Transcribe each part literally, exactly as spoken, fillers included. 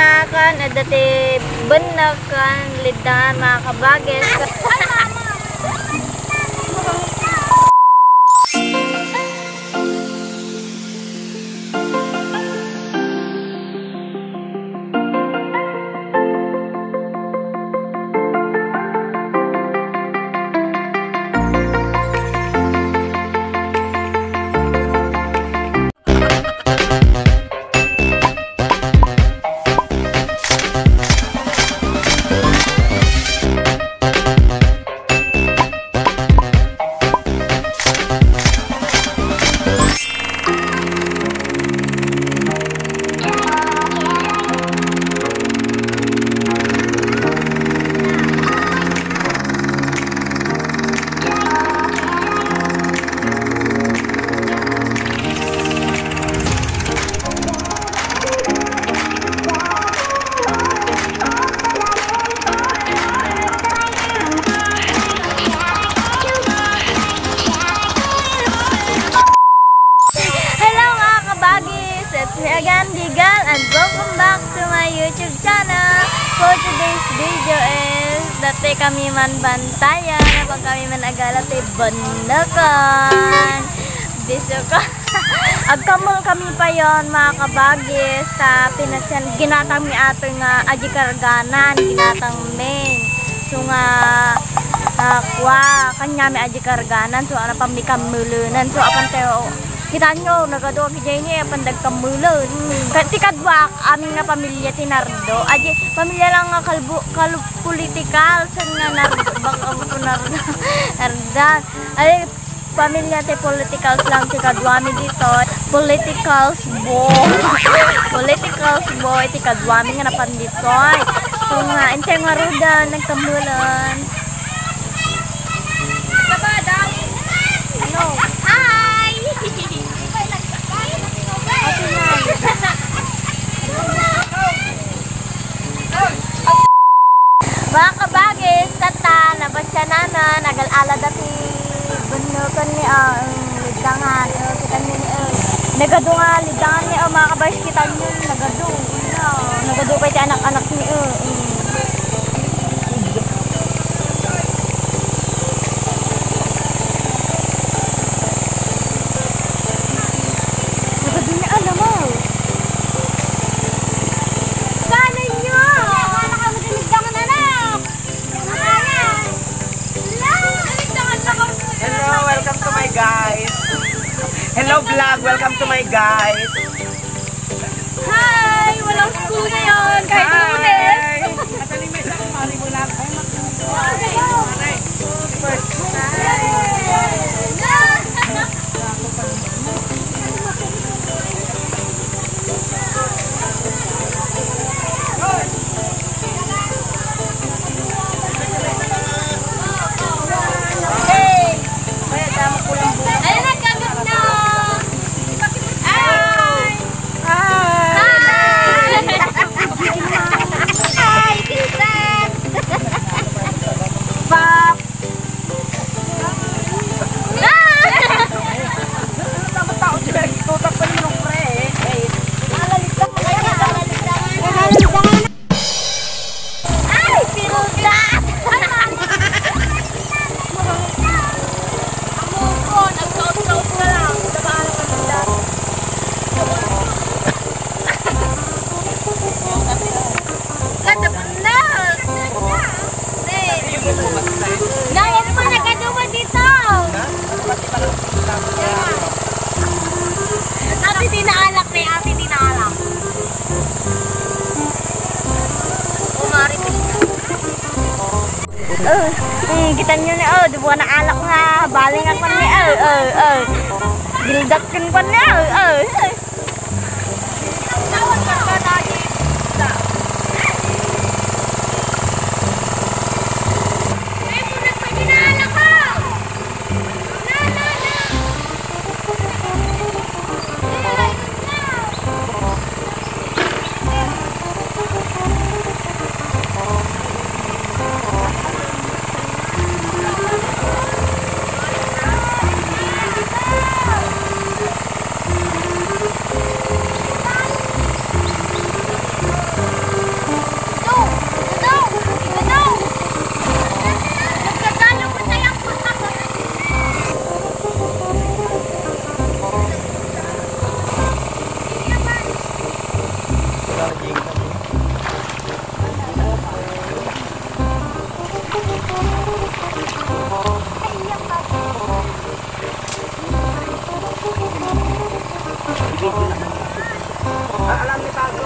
Kan, adda ti benneg kan Liddangan, mga kabagis. Hello, mga kabagis! It's me again, Digal, and welcome back to my YouTube channel. For today's video is, dati kami man bantayan, habang kami man agala ti bannakan. Biso ko. Agkamul kami payon, mga kabagis, ta pinatsan, ginatang mi ato nga adi karganan, ginatang men. So nga, ah, kwa, kanya mi adi karganan, so, ano, pammikamulunan, so, apan tayo, kita nyo, nagado, agi jay ni, apan dagkamulon. Ka-, ti kaduak, amin nga pamilya ti Nardo, adi, pamilya lang nga kalbu-, kalu-, political, san nga Nardo, bang, ang Nardo, Nardan, adi, Pamilya ti politicals lang ti kaduami ditoy. Politicals boy. Politicals boy ti kaduami nga napan ditoy. So nga, intay nga rudan, nagkambulan. Ano? Hi! Ate Nay. Mga kabagis, tata, nabatyananan, agal-ala dati. Bunno kan ni, ah, ang lidangan, oh, kita ni, oh. Nagadu nga lidangan ni, oh, mga kabagis, kita niyo, nagadu. Nagadu pa iti anak-anak ni, oh, mm. Nagadu ni, alam mo. Kanan nyo! Wala kami dinigdangan, anak! Hello, welcome to my guys. Hello, vlog. Welcome to my guys. Hi! Walang school ngayon, kahit Lunes. Hi! Asan yung may sakong mari mo lang? Ay, mag-, first time. Ayun, nagkagat na. Ay! Hi! Hi, Vincent! Pop! Ay, pirutas! Ang muko, nagsaot-saot ka lang. Wala ka nagda. Kada pala. Dahil pa nagkaduman dito. Ate, di naalak na, ate, di naalak. Umari. Oh, eh, kita nyo ni, oh, dubuan na alak nga, baling ako ni, oh, oh, oh. Gildak kan pa ni, oh, oh. Ah, alam ni Tago.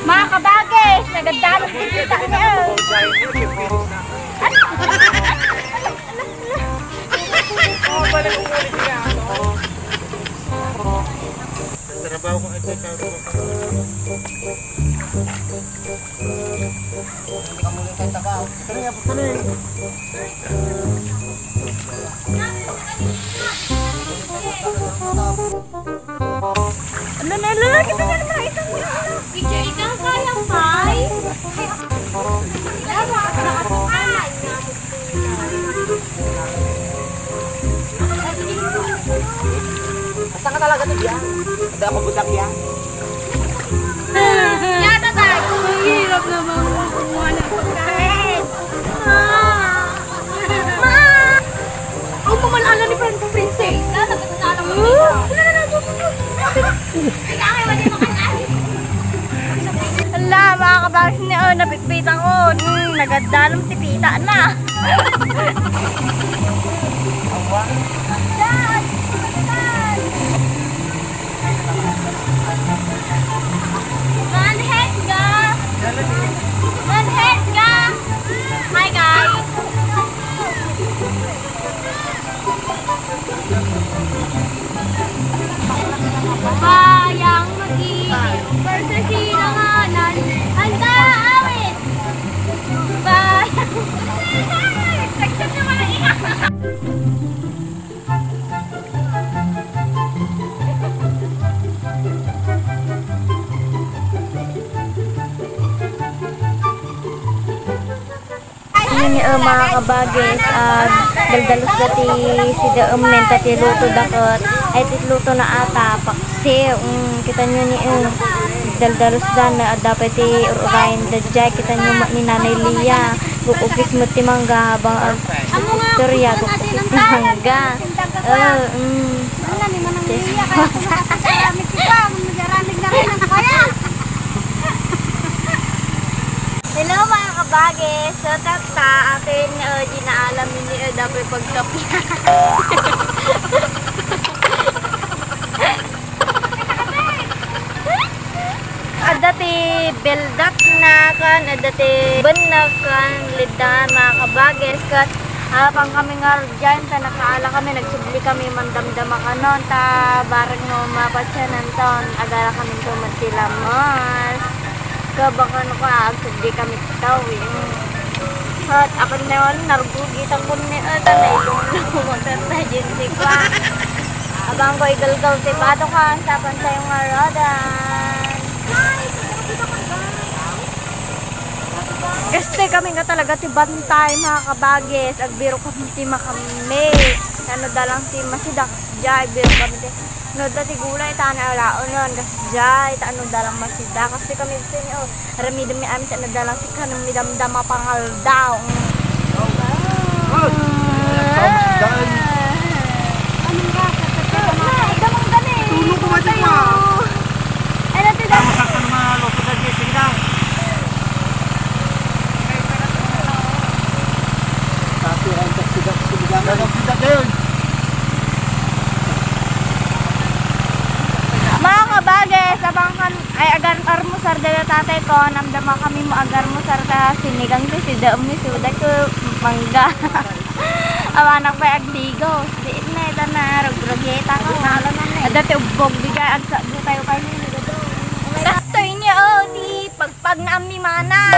Mga kabagis, nagandang kita niyo. Oh, balik ko ulit niya, no? Trabaho ko ito, trabaho ko. Hindi ka muna tayo trabaho. Kani, apo, kani. Ano na, ano na, kita na naman, ito na. Ikaw kaya, Pai? Asa ka talaga to, Bia? Hindi ako budak, Bia. Yata tayo. Ang hirap naman kung kumuha ng pagkain. Ma! Ma! Ang mamalala ni Prin-, Princess. Yata, ba't na alam mo? Kailangan mo din makalalis. Ala, mga kabagis ni, oh, napitpitan ko. Hmm, nagadalom ti pita na. Manhit ka! Manhit ka! Hi, guys! Bayang mag-iinom, pagkasilanganan, handa awit. Bayang. Ano ni, eh, mga kabagis, ah, daldalus dati si Daem men ta ti luto da ket, ay, ti luto na ata, paksiw. Mm, kita nyo ni, eh, daldalus da na, adda pa ti ur-urayen da jay. Kita nyo ma-, ni Nanay Lia, gugugis met ti mangga habang ag-, istorya, gugugis ti mangga. Oh, mm. Ano ni Manang Lia, kaya kung nakasasarami kita, kung nagaramig na rin ang kaya. Hello, mga kabagis. So, tatta, akin, uh, ginaalam ni, uh, dapat pagkapi. Adda ti beldak na kan, adda ti bennak kan, liddan, mga kabagis, kat, ah, pang kami nga Diyan, ta nakaala kami, nagsubli kami, mandamdama kanon, ta bareng no mapatienanton, agara kami to met ti lamas. Kabakan ko, agsubli kami ti tawi. Ket, apan ne, narugit ang kunni, eh, ta nailumlum, ta, ta, jinti ko, ah. Abang ko, igalgal ti bado ka, sa pantay nga rodan. Guys, ang ganda ko, guys. Kastoy kami nga talaga ti bantay, mga kabagis. Agbiro kami ti makami. Ano dalang ti masida, kasdiay. Agbiro kami ti, no, da ti gulay, ta na alaonon, kasdiay. Ta ano dalang masida. Kastoy kami ti, oh, ramidem mi amin ti ano dalang ti kanam mi damdama pangaldaw. Mm. Ay, damang gani. Tulog ko ba dito, ah? Ano ti dam- Tama sa kanang mga luto na dito, sige na. Kasi ang taksidak, sige na. Ano ang kita doon? Mga kabagis, abang kan-, ay, agar-, armusar dala tatay ko, namdama kami mo agarmusar ta, sinigang ti sida, umi, suda ko, mangga. Awanak pa agdigos. Di na, ita na, rugrugita ko. Adda ti ubbog, di ka, agsa, di tayo kayo nini, gato. Kastoy niya, oh, ti pagpag na ammi mana.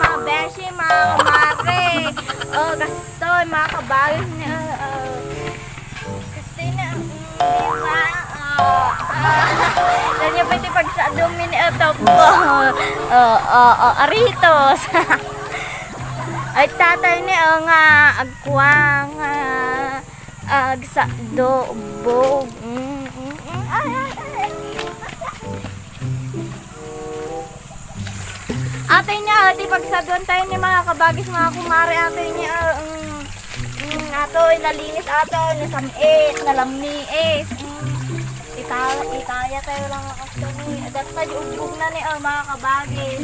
Mga beshi, mga kumare. Oh, kastoy, mga kabayo niya, oh. Kastoy na, mm, di ba? Oh, ah. Kanya pa ti pagsadong mini atop mo. Oh, oh, oh, aritos. Ay, tatay ni, oh, nga, agkuwang, ah. Agsakdo, ubbog. Mm, mm, mm. Ay, ay, ay, ay. Atoy niya, ati, pagsaduan tayo ni mga kabagis, mga kumare, atoy niya, mm, mm, atoy, nalinis, atoy, nasamit, nalamniis, mm. Ita-, itaya tayo lang ang kastoni. Adat pa, di ugbog na ni, oh, mga kabagis.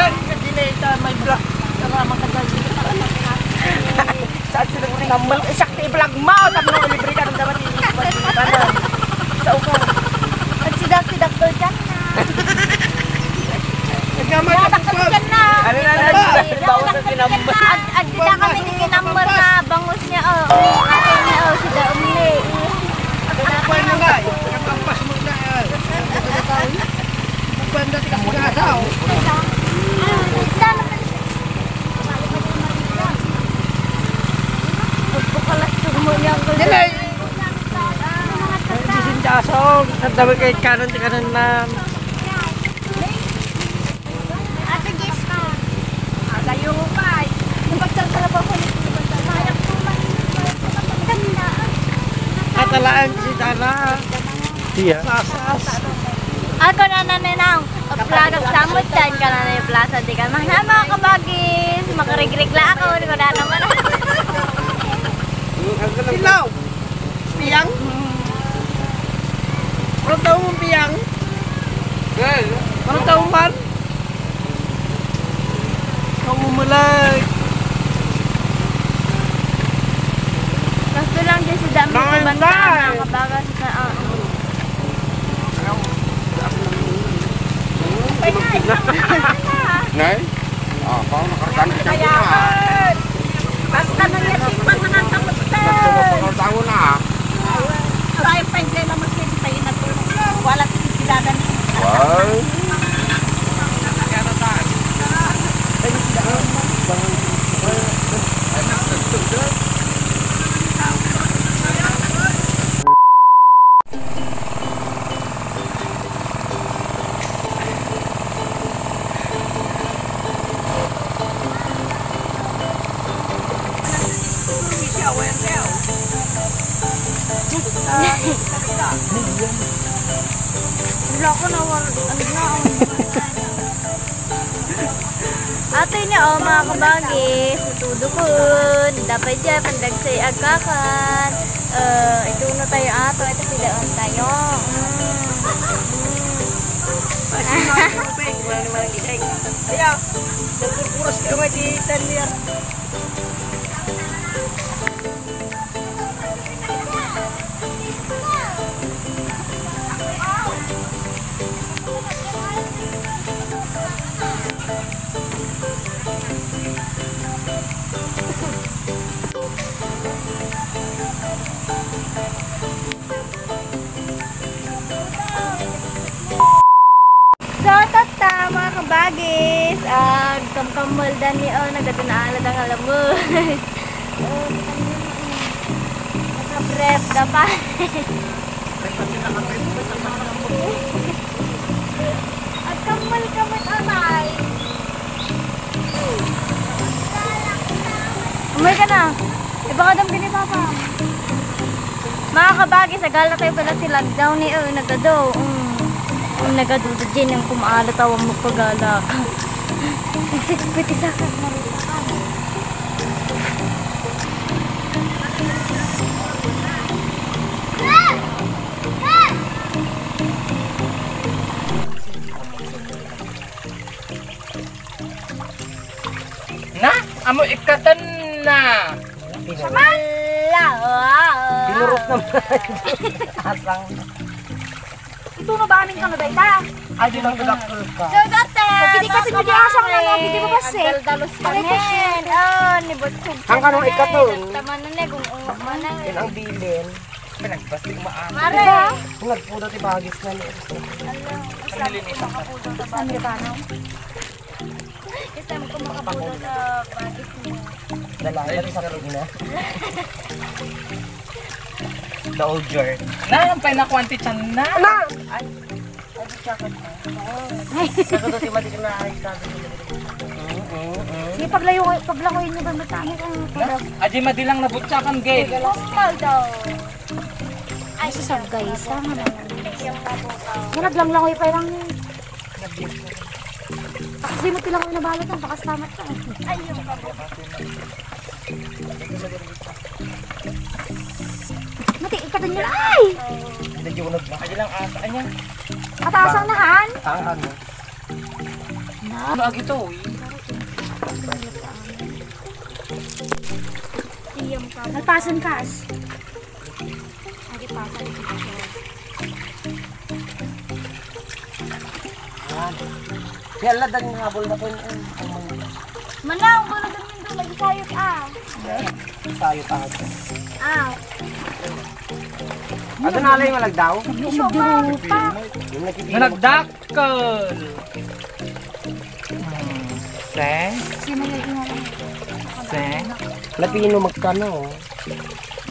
Eh, delay ta, may block. Tara, magtagal. Saan sila tinambal? Eh, siak ti i-vlog mo. Tapno, libre ka ng dapat. Sa uko. Pag si Doc, si Doctor Chan na. Nagkamay ka po. Chan na. Ano na, ano na? Bawas ang tinambal. Ag, ag, sila kami ni kinambal na bangus niya, oh. Ate niya, oh, si Daumli. Ano ba yun, Nay? Katampas mo na, eh. Banda ti kasingasa, oh. Dili. Ay, di sindaso. Ang dami kay kanan, ti kanan na. Ate Jess. Agayo pa, eh. Nagpagsalsala pa ko nito. Mayang tuman. Tanda. Katalaan si Dana. Iya. Sasas. Ako na na, Nenang. Plaga sa amot yan ka na na yung plaza. Di ka man, ha, mga kabagis. Makarigrig la ako. Di ko na naman. Hello. Piyang? Anong tawag mong piyang? Well, anong tawag man? Kaumulay. Gusto lang din sa dami Nine sa banta, nine. Mga kabagas na, ah. Nay? Ah, pa, nakartan kita. Kaya, basta na yan, tikman na nga tapos na. Tayo pa, hindi naman siya, hindi tayo natulog. Wala, titigiladan. Wow. Wala ko na, wal-, ano na, ang Ate, Nia, o, mga kabagis, tudukon. Dapat dyan, pandagsay agkakan. Eh, ito na tayo ato. Ito sila on tayo. Mm. Mm. Kaya, nagpupuros kayo nga di Tanlier. So, tatta, mga kabagis, agkamkammalda ni, o, nagadu na ala da nga lamus. O, nakaprep da pa. Agkammal ka met, anay. Umay ka na. Ibakadam ka ni Papa. Mga kabagis, agala tayo pala ti lockdown ni, o, nagadu. Mm. Ang nagadu, dyan ang kumaala tawang magpagala. Nagsigpit isa ka. Na, amo ikatan na. Hala! Pinuros naman. Asang. Ito na ba amin kang dayta? Ay, di lang pinakul ka. So, dati, pag hindi ka tinidi asang na, hindi mo ba, eh? Daldalos ka. Ano ito, siya? Ah, ni Butchog. Ang kanong ikaton? Tama na, ne, kung ungok man na, eh. Yan ang bilin. Pinagbasig mo, ah. Mare! Diba? Nagpuda ti bagis na, ne. Alam, ang sarap ko makapuda sa bagis. Amerikano? Gusto mo ko makapuda sa bagis niya. Dala, dali sa pagina. The old Jordan. Na, ang pay na kwanti tiyan na. Ala! Ay, ay, siya ka na. Ay. Sabi ko, di mati ka na, ay, sabi ko. Mm, mm, mm. Sige, paglayo, paglakoy niyo ba, matangis ang paglag- Adi madilang nabutsakan, gay. Kumpal daw. Ay, susab, guys. Tama na. Yung mabukaw. Yan, naglanglangoy pa lang. Kasi mo tilang yung nabalot ang bakas tamat ka. Ay, yung mabukaw. Mati, ikatan niya. Ay! Hindi, di unod na. Ay, lang asa, anya? Mataas ang nahan? Ang ano? Na. Ano, agi to, eh? Siyam ka. Nagpasan kas. Agi pa sa. Yan. Kaya ala, daging habol na po yun. Ay, ang mga Manaw, wala kami doon. Nagsayot, ah. Sayot ako. Ah. Ato na alay malagdaw? Iso, ma'am. Yung nakikita mo. Managdak. Kol. Hmm. Se? Sino yung ingay? Se? Lapino magkano, oh.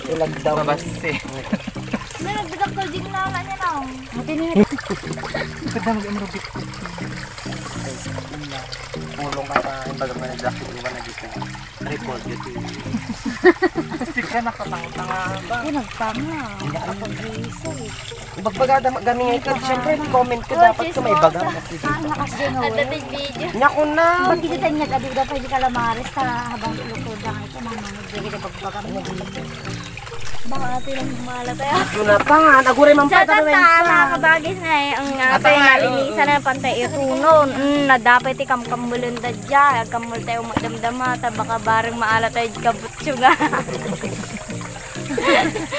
Ilag daw. Babase. May nagdagdag ko, di ko na wala niya, no? Ang pinili. Kadang di mo rubik. Pulong ka pa, yung bagang na nagdakil, iwan na dito. Record, dito. Sige, nakatanga-tanga ba? Ay, nagtanga. Hindi, ano? Kapag-iso, eh. Ibagbaga da gami nga ikad, syempre, comment ka, dapat ka may baga. Ah, nakasya nga, Ang eh. Dating video. Nya ko na. Ba't hindi tayo nag-adi daw, pwede ka lamaris sa habang luluto lang ito, mga mga bigay na bagbaga mo. Baka ate lang humala tayo. Jonathan, aguray man Sa pa, tata, Lorenza. Mga kabagis na eh, ang nga Ata tayo nga, nalinisan oo. Na pantay itunon. Mm, nadapay ti kamkambulan da dya. Agkambul tayo madamdama, ta baka bareng maala tayo di kabutsuga.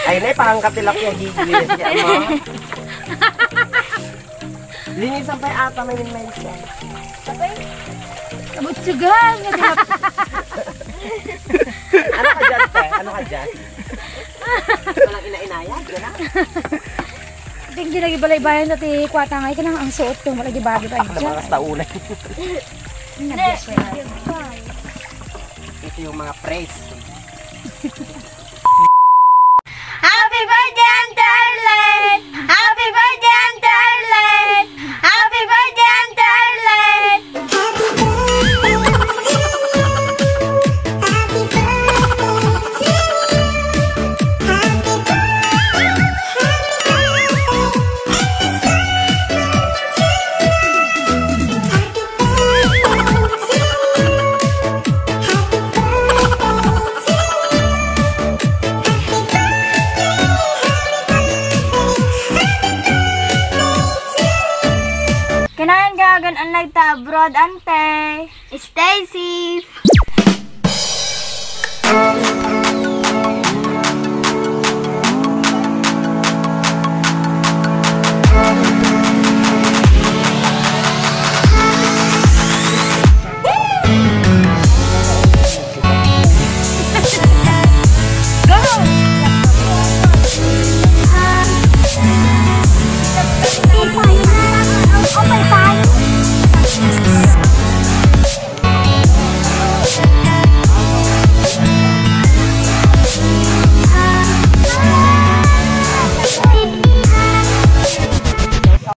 Ay, nay, pangangkatilak yung gigil. Yan, ma. Linisan pa yung ata, may minsan. Abay, kabutsugan. Ano ka dyan, te? Ano ka dyan? Walang ina-inaya, dyan na. Hindi lagi balay-bayan na ti kwata nga, ikanang ang suot ko, wala di bago pa Ako na dyan. Mga kastaunay. Hindi, Ito yung mga praise. Happy birthday, Auntie Arlene! Happy birthday, Auntie Arlene! Happy birthday, Auntie Arlene! Agan unay ta abroad, ante. Stay safe.